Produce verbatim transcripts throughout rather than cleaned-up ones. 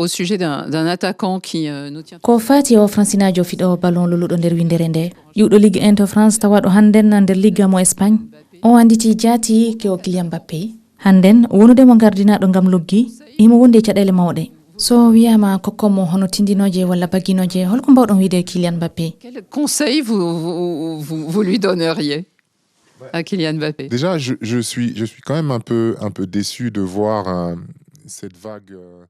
Au sujet d'un d'un attaquant qui euh, nous tient. Ko faati o fransinaajo fiɗoowo ballon lolluɗo nder winndere nde, iwɗo Ligue un to France, tawaaɗo hannden nder Liga mo Espagne. O annditi jaati ke o Kylian Mbappé. Hannden, wonude mo ngardinaaɗo ngam luggi, himo wondi e caɗeele mawɗe. So wiyaama kokkomo hono tindinooje walla bagginooje, holko mbaawɗon wiide Kylian Mbappé? Quel conseil vous, vous, vous, vous lui donneriez à Kylian Mbappé? Déjà, je, je suis, je suis quand même un peu, un peu déçu de voir euh, cette vague. euh,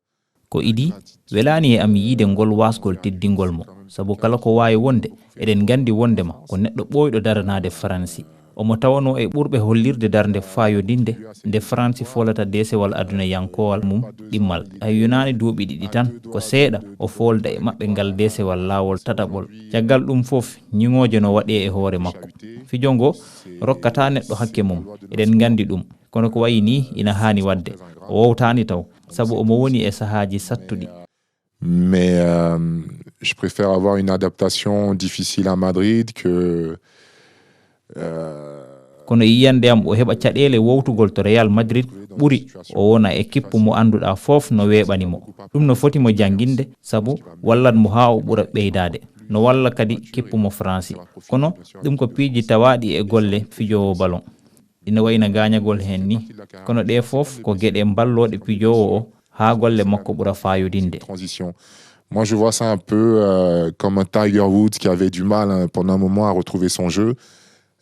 Ko idii, welaani e am yiide ngol waasgol teddingol mo, sabu kala ko waawi wonde, eɗen nganndi wondema ko neɗɗo ɓooyɗo daranaade Faransi. Omo tawanoo e ɓurɓe hollirde darnde faayodinde nde Faransi foolata deesewal adunayankoowal mum ɗimmal. Hay yonaani duuɓi ɗiɗi tan, ko seeɗa o foolda e maɓɓe ngal deesewal laawol tataɓol. Caggal ɗum fof, ñiŋooje no waɗee e hoore makko. Fijo ngo rokkataa neɗɗo hakke mum, eɗen nganndi ɗum. Kono ko wayi nii ina haani waɗde. O wowtaani taw, sabu omo woni e sahaaji sattuɗi. Mais euh, je préfère avoir une adaptation difficile à Madrid que. euh, Kono e yiyannde am, o heɓa caɗeele wowtugol to Real Madrid ɓuri o wona e kippu mo annduɗaa fof no weeɓani mo. Ɗum no foti mo jannginde, sabu wallat mo haa o ɓura ɓeydaade. No walla kadi kippu mo Faransi. Kono ɗum ko piiji tawaaɗi e golle fijoowo ballon. Ina wayna gaañagol heen ni, kono ɗee fof ko geɗe mballooɗe pijoowo o haa golle makko ɓura faayodinde. Transition. Moi, je vois ça un peu euh, comme un Tiger Woods qui avait du mal hein, pendant un moment à retrouver son jeu.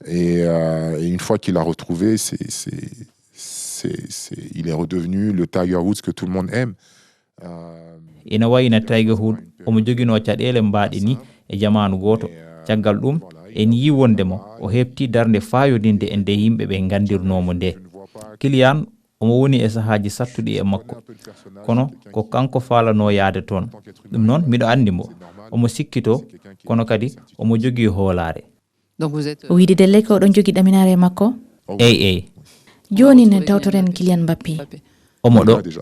Et, euh, et une fois qu'il a retrouvé, c'est, c'est, c'est, c'est- il est redevenu le Tiger Woods que tout le monde aime. Euh, Ina wayna Tiger Woods, omo joginoo caɗeele mbaaɗe ni e jamaanu gooto. Caggal ɗum, en yii wondema o heɓtii darnde faayodinde e nde yimɓe ɓe nganndirnoo mo nde. Kylian, omo woni e sahaaji sattuɗi e makko. Kono ko kanko faalanoo yahde toon. Ɗum noon, miɗo anndi mo. Omo sikkitoo, kono kadi omo jogii hoolaare. Donc vous êtes. O wiide delle ko oɗon jogii ɗaminaare e makko. Eey, eey. Jooni ne tawtoren Kylian Mbappé. Omo ɗo. Déjà.